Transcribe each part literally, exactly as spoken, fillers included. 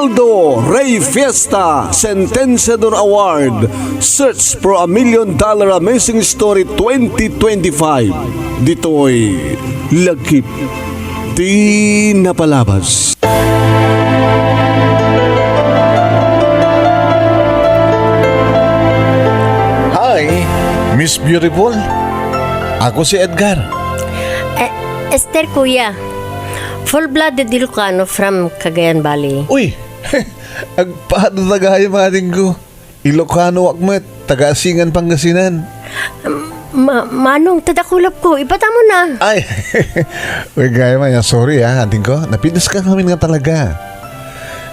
Do Rey Fiesta Sentenciador Award, Search for a Million Dollar Amazing Story twenty twenty-five. Ditoy lakip ti napalabas. Hi, Miss Beautiful. Ako si Edgar. Eh, Esther, kuya. Full-blooded Ilocano from Cagayan Valley. Uy! Agpado ta gayam, adingko. Ilocano ak met, taga Asingan, Pangasinan. Ma-, Manong, tadakulap ko, ipatamo na. Ay, uy, gayam, ah, sorry, ah, adingko. Napintas ka kami nga talaga.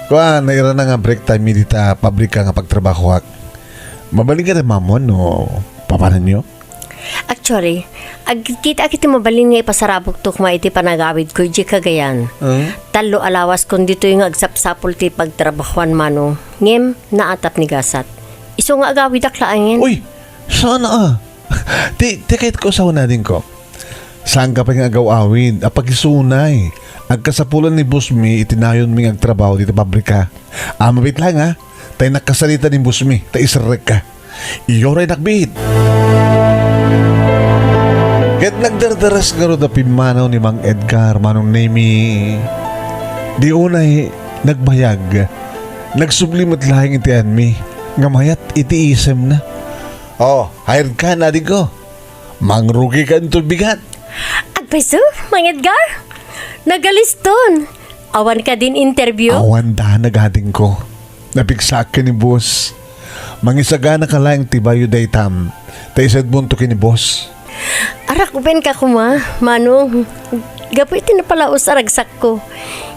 Kuan, naira na nga break time mi dita pabrika nga pagtrabahoak. Mabalin ka na, Mamon, no? Papananyo? Actually, agkita ak iti mabalin nga ipasarabokto koma iti panagawidko idiay Cagayan. Ah? Tallo a lawaskon ditoy nga agsapsapul ti pagtrabahoan, Manong. Ngem, naatap ni gasat. Isu nga agawidak laengen. Uy! Saan a? Ti, ti kayatko a sawen, adingko. Saanka pay nga agaw-awid a pakisunay. Agkasapulan ni boss mi iti nayonmi nga agtrabaho dita pabrika. Ah, mabit laeng, ah. Tay nakasarita ni boss mi, ta iserrekka. Iyoray nakbit. Ket nagdardaras ngarud a pimmanaw ni Mang Edgar, Manong Nemi. Di unay nagbayag, nagsubli met laeng iti anmi nga mayat iti isemna. Oh, hired ka, adingko. Mangrugikanto bigat. Agpayso, Mang Edgar? Nagaliston. Awan kadin interview? Awan da, adingko. Napigsaak ken ni boss. Mangisagana ka laeng ti bayo daytam, ta isadmonto ken ni boss. Arakupenka koma, Manong. Gapu iti napalaus a ragsakko.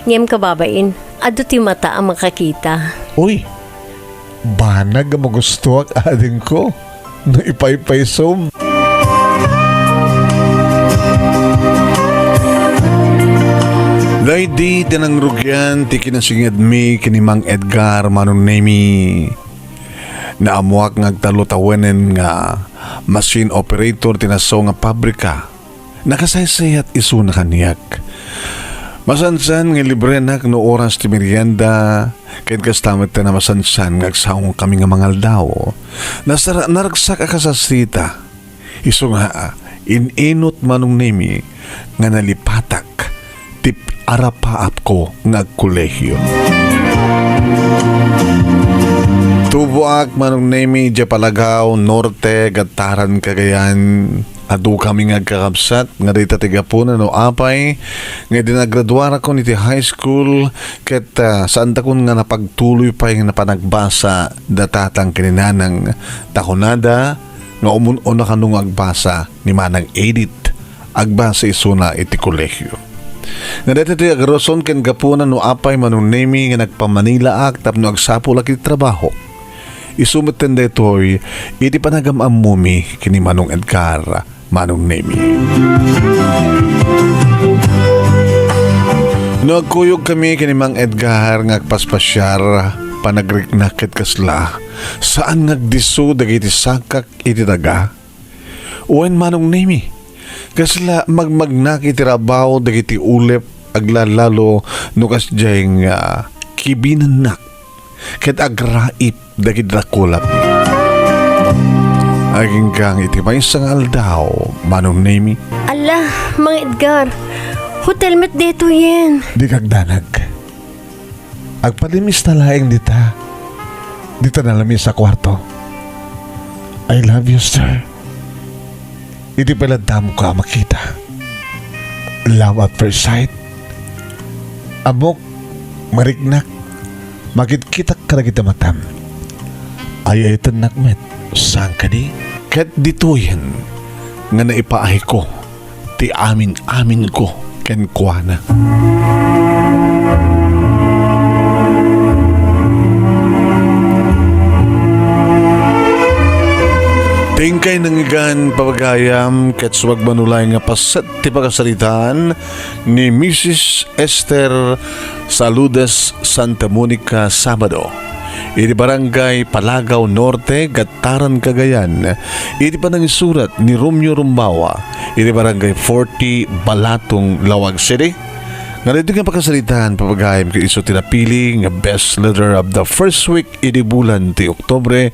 Ngem kababain, adu ti mata a makakita. Uy, banag a magustoak, adingko. No ipaypaysom. Daydi ti nangrugian ti kinasingedmi ken ni Mang Edgar, Manong Nemi. Naammoak nga agtallo tawenen nga machine operator ti nasaw nga pabrika. Nakasaysayat isuna kaniak. Masansan nga ilibrenak no oras ti merienda, ket kasta met ti masansan nga agsaongkami nga mangaldaw. Nasara-, naragsak a kasasita. Isu nga, in-inut, Manong Nemi, nga nalipatak ti arapaapko nga agkolehiyo. Tuboak, Manong Nemi, idiay Palagao Norte, Gattaran, Cagayan. Adukami nga agkakabsat nga dayta ti gapuna no apay nga idi nagraduarakon iti high school ket, ah, saantakon nga napagtuloy pay nga napanagbasa da tatang ken ni nanang ta kunada nga umun-una kano nga agbasa ni Manang Edith, agbasa isuna iti kolehio. Nga daytoy ti agrason ken gapuna no apay Manong Nemi nga nagpamanilaak tapno agsapulak iti trabaho. Isu metten daytoy iti panagam-ammomi ken ni Manong Edgar, Manong Nemi. No agkuyogkami ken ni Mang Edgar nga agpaspasiar, panagriknak ket kasla, saan nga agdisso dagiti sakak iti daga? Wen, Manong Nemi, kasla magmagnak iti rabaw dagiti ulep aglalalo no kasdiay nga kibinennak ket agraip dagiti dakulap. Aginggang iti maysa nga aldaw, Manong Nemi. Ala, Mang Edgar, hotel met daytoyen. Dika agdanag. Agpalimista laeng dita. Dita nalamis a kuarto. I love you, sir. Idi pay la damo ka a makita. Love at first sight. Ammok, mariknak, makitkitak kadagiti matam. Ay-ayatennak met, saan kadi? Ket ditoyen nga naipaayko ti amin-aminko kenkuana. Ti inkay nangngegan, pagayam, ket subagmanulay nga paset ti pakasaritaan ni Misis Esther Saludes Santa Monica Sabado. Iti Barangay Palagao Norte, Gattaran, Cagayan, iti panangisurat ni Romeo Rumbawa, iti Barangay forty, Balatong, Laoag City, Nga daytoy nga pakasaritaan, papagayam ket isu ti napili nga best letter of the first week idi bulan ti Oktubre,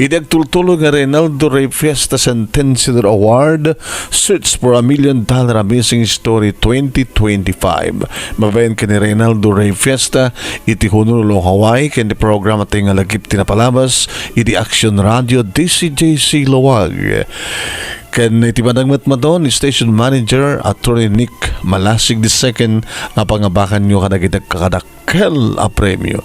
idi agtultuloy nga Reynaldo Rey Fiesta Centennial Award, Search for a Million Dollar Amazing Story twenty twenty-five. Babaen ken ni Reynaldo Rey Fiesta iti Honolulu, Hawaii, ken ti programa tayo nga lagip ti napalabas iti Action Radio D C J C Laoag. Ken iti panagmatmaton ni Station Manager Attorney Nick Malasig the second nga pangabakanyo kadagiti agkakadakkel a premio.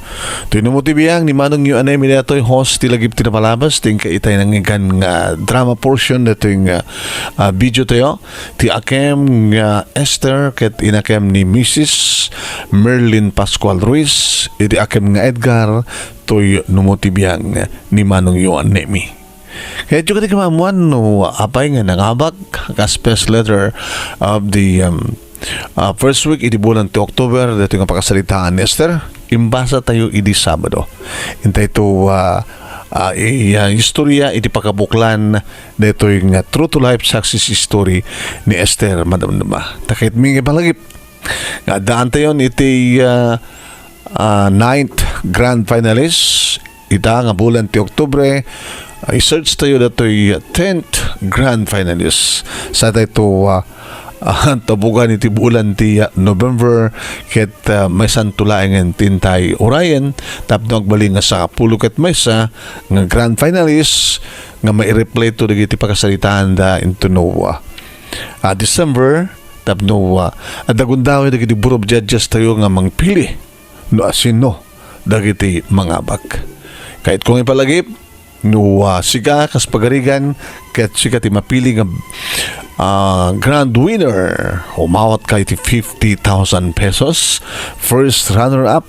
Toy Numo ti Biag ni Manong Yu Anemi daytoy host ti lagip ti napalabas, ti inka itay nangyigan nga drama portion daytoy nga, ah, video tayo. Ti akem nga Esther ket inakem ni Missus Merlin Pascual Ruiz, iti akem nga Edgar, toy Numo ti Biag ni Manong Yu Anemi. Kayatyo kadi kamammuan no apay nga nangabak kas best letter of the, um, uh, first week iti bulan ti October, daytoy nga pakasaritaan ni Esther. Imbasa tayo idi Sabado. Intay to, uh, uh, i-, uh, istorya iti pakabuklan daytoy nga true to life success story ni Esther Madamdama. Takit mi nga palagip nga addaan tayon iti, uh, uh, ninth grand finalist ita nga bulan ti Oktubre, ah, i-search tayo datoy tenth grand finalist. Sa tayo, ah, ah, tabugan iti bulan ti, ah, November ket, ah, maysanto laengen ti intay urayen tapno agbalin nga sangapulo ket maysa nga grand finalist nga maireplay to dagiti pakasaritaanda into no, ah, ah, December tapno, ah, adda gundaway dagiti board of judges tayo nga mangpili no asino dagiti mangabak. Kayatko nga ipalagip, no, ah, sika kas pagarigan, ket sika ti mapili nga, ah, grand winner, umawat ka iti fifty thousand pesos, first runner-up,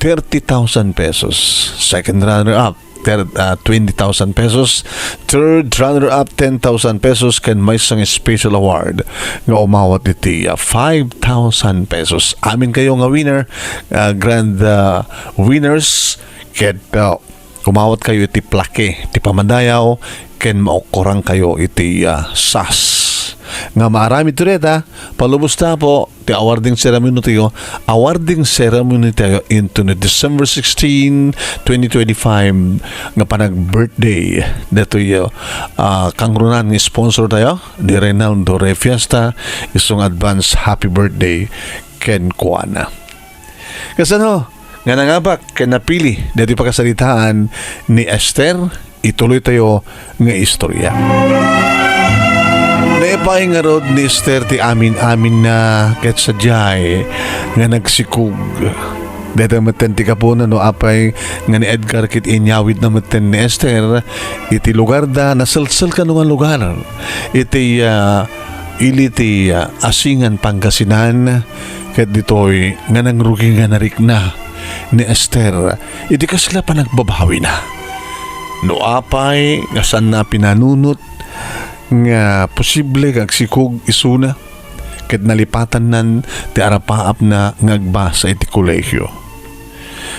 thirty thousand pesos, second runner-up, ter-, ah, twenty thousand pesos, third runner-up, ten thousand pesos, ken maysa nga special award nga umawat iti, ah, five thousand pesos. Amin kayo nga winner, ah, grand, ah, winners, ket, ah, umawat kayo iti plaque ti pamadayaw, ken maukkoran kayo iti, ah, sas. Nga maaramid to deta, palubos ta po, ti awarding ceremony tayo, awarding ceremony tayo into the December sixteen, twenty twenty-five nga panag-birthday. Datoy, ah, kangrunan nga sponsor tayo, di Reynaldo Rey Fiesta, isung advance happy birthday ken kuana. Kasano nga nangabak ken napili dati pakasaritaan ni Esther? Ituloy tayo nga istorya. Naipay ngarud ni Esther ti amin-amin na ket sadiay nga nagsikog. Deta metten ti gapuna no apay nga ni Edgar ket inyawid na metten ni Esther iti lugar da naselsel kano nga lugar iti, ah, ili ti, ah, Asingan, Pangasinan, ket ditoy nga nangrugi nga narikna ni Esther iti kasla panagbabawina. No apay nga saanna a pinanunot nga posible nga agsikog isuna, ket nalipatannan ti arapaapna nga agbasa iti kolehio.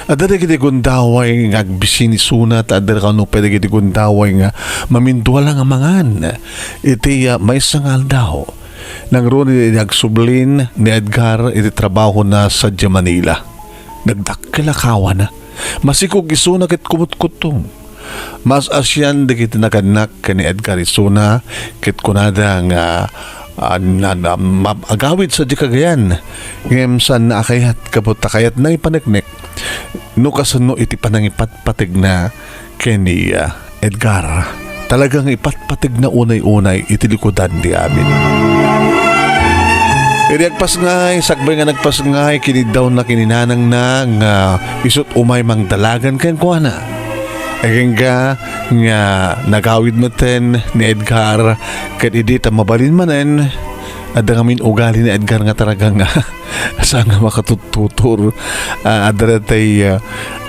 Adda dagiti gundaway nga agbisin isuna, ta adda kano pay dagiti gundaway nga mamindua la nga mangan iti, ah, maysa nga aldaw. Nangruna idi agsublin ni Edgar iti trabahona sadiay Manila. Nagdakkel a kawana. Masikog isuna ket kumutkuttom. Mas-asian dagiti nagannak ken ni Edgar isuna ket kunada nga, ah, na, na, ma-, agawid sadiay Cagayan. Ngem saanna a kayat, gapu ta kayatna ipaneknek no kasano iti panangipatpategna ken ni, ah, Edgar. Talaga nga ipatpategna unay-unay iti likudan ti amin. Idi agpasngay, sakbay nga nagpasngay, kiniddawna ken ni nanangna nga isut' umay mangdalagan kenkuana. Agingga nga nagawid metten ni Edgar ket idi ta mabalin manen, adda ngamin ugali ni Edgar nga talaga nga saan nga makatuttutor. Ah, adda tay, ah,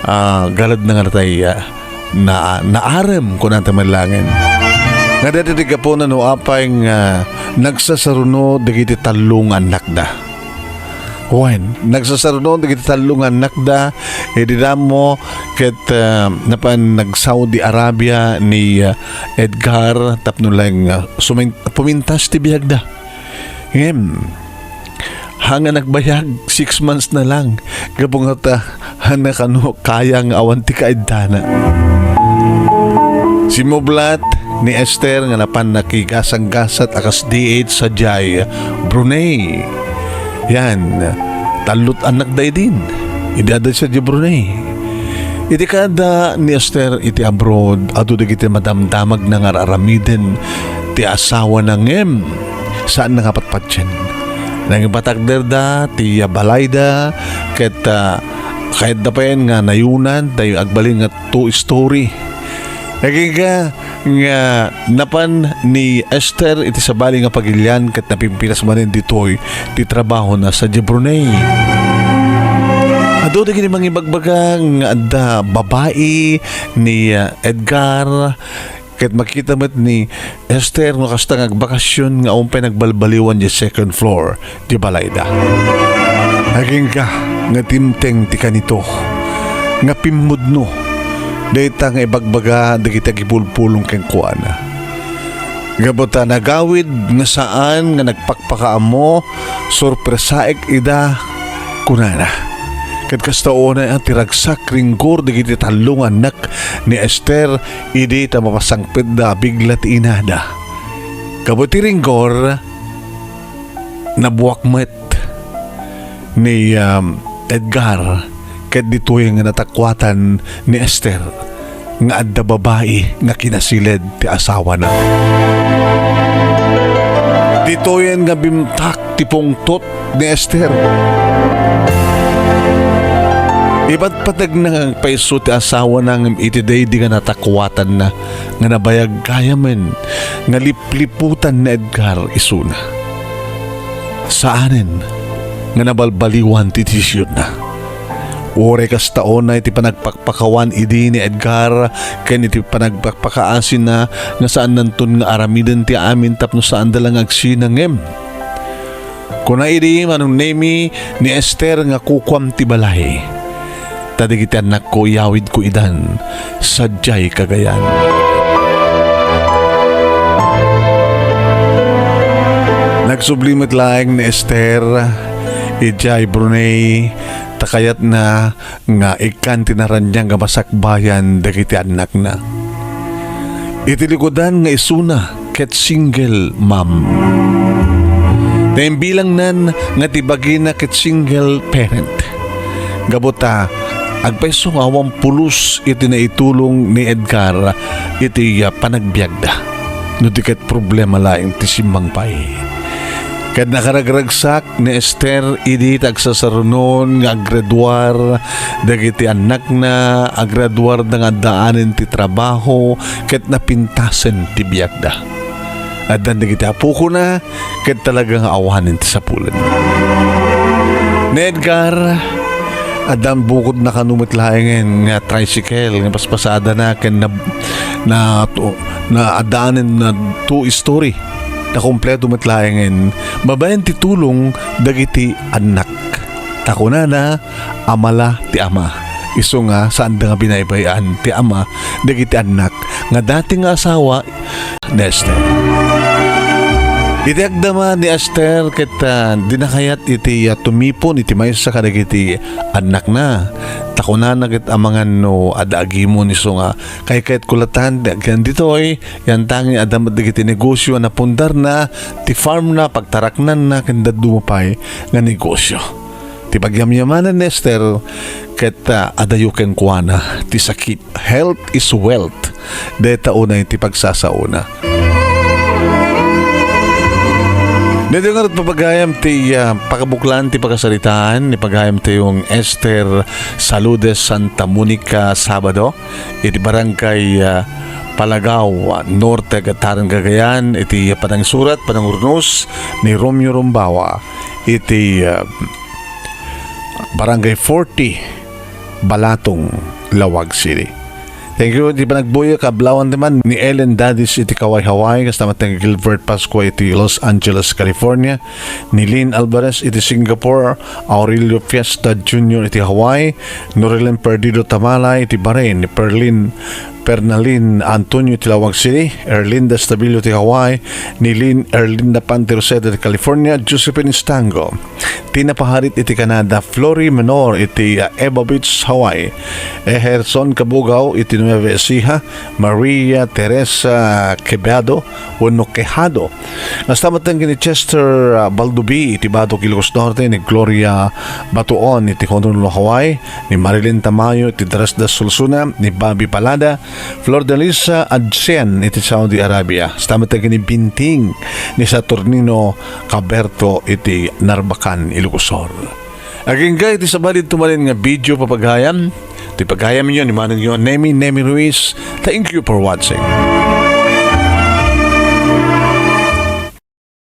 ah, galad na nga tay, ah, na, naarem, kuna ta manlangen. Nga dati ti gapuna no apay nga nagsasaruno dagiti tallo nga annakda. Wen, nagsasaruno dagiti tallo nga annakda, idi damo ket, ah, napan nag-Saudi Arabia ni, ah, Edgar tapno laeng, ah, sumin-, pumintas ti biagda. Ngem, Haan nga nagbayag, six months na lang. Gapu nga ta, haan nga kano kaya nga awan ti kaiddana. Simmublat ni Esther nga napan nakigasanggasat a kas D H sadiay Brunei. Yan, tallo't annakda idin. Idi adda sadiay Brunei. Iti kaada ni Esther iti abroad, adu dagiti madamdamagna nga ar-aramiden ti asawana ngem saanna nga patpatien. Nangipatakderda ti balayda ket, ah, kayatda payen nga nayunan, tayo agbalin nga two-story. Agingga nga napan ni Esther iti sabali nga pagilian ket napimpinas manen ditoy ti trabahona sadiay Brunei. Adu dagiti mangibagbaga nga adda babai ni, ah, Edgar, ket makita met ni Esther nga kasta nga agbakasyon nga awan pay nagbalbaliwan diay second floor ti balayda. Agingga nga dimteng ti kanito nga pimmudno dayta nga ibagbaga dagiti agipulpulong kenkuana. Gapu ta nagawid nga saan nga nagpakpakaammo, sorpresaek ida, kunana. Ket kasta unay a ti ragsak ringgor dagiti tallo nga annak ni Esther idi ta mapasangpetda a bigla ti inada. Gapu ti ringgor, nabuak met ni, um, Edgar ket ditoy nga natakuatan ni Esther nga adda babai nga kinasiled ti asawana. Ditoyen nga bimtak ti pungtot ni Esther. Ipatpateg na nga agpayso ti asawana ngem iti daydi nga natakuatanna nga nabayag gayamen nga lipliputan ni Edgar isuna. Saanen nga nabalbaliwan ti desisionna. Uray kasta unay ti panagpakpakawan idi ni Edgar ken iti panagpakpakaasinna nga saannanton nga aramiden ti amin tapno saanda la nga agsina ngem. Kuna idi manungnemi ni Esther nga kukuam ti balay. Ta dagiti annakko iyawidko idan sadiay Cagayan. Nagsubli met laeng ni Esther idiay Brunei ta kayatna nga ikkan ti naraniag nga masakbayan dagiti annakna. Iti likudan nga isuna ket single mom. Naimbilangnan nga ti bagina ket single parent. Gapu ta, agpayso nga awan pulos iti naitulong ni Edgar iti, ah, panagbiagda. No di ket problema laeng ti simmangpay. Ket nakaragragsak ni Esther idi ta agsasarunon nga aggraduar dagiti annakna, aggraduarda nga addaanen ti trabaho, ket napintasen ti biagda. Addan dagiti apokona, ket talaga nga awanen ti sapulen. Ni Edgar, addan bukodna kano met laengen nga tricycle nga paspasadana ken na, na, na addaanen na two-story. Nakumpleto met laengen babaen ti tulong dagiti annak. Ta kunana, amala ti ama. Isu nga, saanda nga binaybay-an ti ama dagiti annak nga dati nga asawa ni Esther. Iti agdama ni Esther ket, ah, dina kayat iti, ah, tumipon iti maysa kadagiti annakna. Ta kunana ket amangan no adda agimon isu nga, kaykayatko latta ti agyan ditoy, Yantangin adda met dagiti negosio a napundarna, ti farmna, pagtaraknanna, ken dadduma pay nga negosio. Ti pagyamyamanan ni Esther ket, ah, adayo kenkuana ti sakit. Health is wealth. Dayta unay ti pagsasaona. Daytoy ngarud, pagayam ti, ah, pakabuklan ti pakasaritaan ni pagayam ti Esther Saludes, Santa Monica, Sabado. Iti Barangay, ah, Palagao, ah, Norte, Gataren, Cagayan, iti panangsurat, panangurnos ni Romeo Rumbawa, iti, ah, Barangay forty, Balatong, Laoag City. Thank you iti panagbuya, kaablawan ti man ni Ellen Dadis iti Kauai, Hawaii, kasta met ni Gilbert Pascua iti Los Angeles, California, ni Lynn Alvarez iti Singapore, Aurelio Fiesta Junior iti Hawaii, Norilyn Perdido Tamala iti Bahrain, ni Perlin Pernalin Antonio iti Laoag City, Erlinda Estabillo iti Hawaii, ni Lynn Erlinda Pante Roseta iti California, Josephine Estango, Tina Paharit iti Canada, Flory Menor iti, uh, Ewa Beach, Hawaii, Eherson Kabugaw iti Nueva Ecija, Maria Teresa Quevedo wenno Quejado. Kasta met ken ni Chester, uh, Baldubi iti Batok, Ilocos Norte, ni Gloria Batuon iti Honolulu, Hawaii, ni Marilyn Tamayo iti Dresda Sulsuna, ni Bobby Palada, Flor de Lisa Adrian iti Saudi Arabia. Kasta met ken ni Binting ni Saturnino Caberto iti Narbacan, Ilocos Sur. Agingga iti sabali tumanen nga video, papagayam. Ti pagayam inyo ni manong yo, Nemi, Nemi Ruiz. Thank you for watching.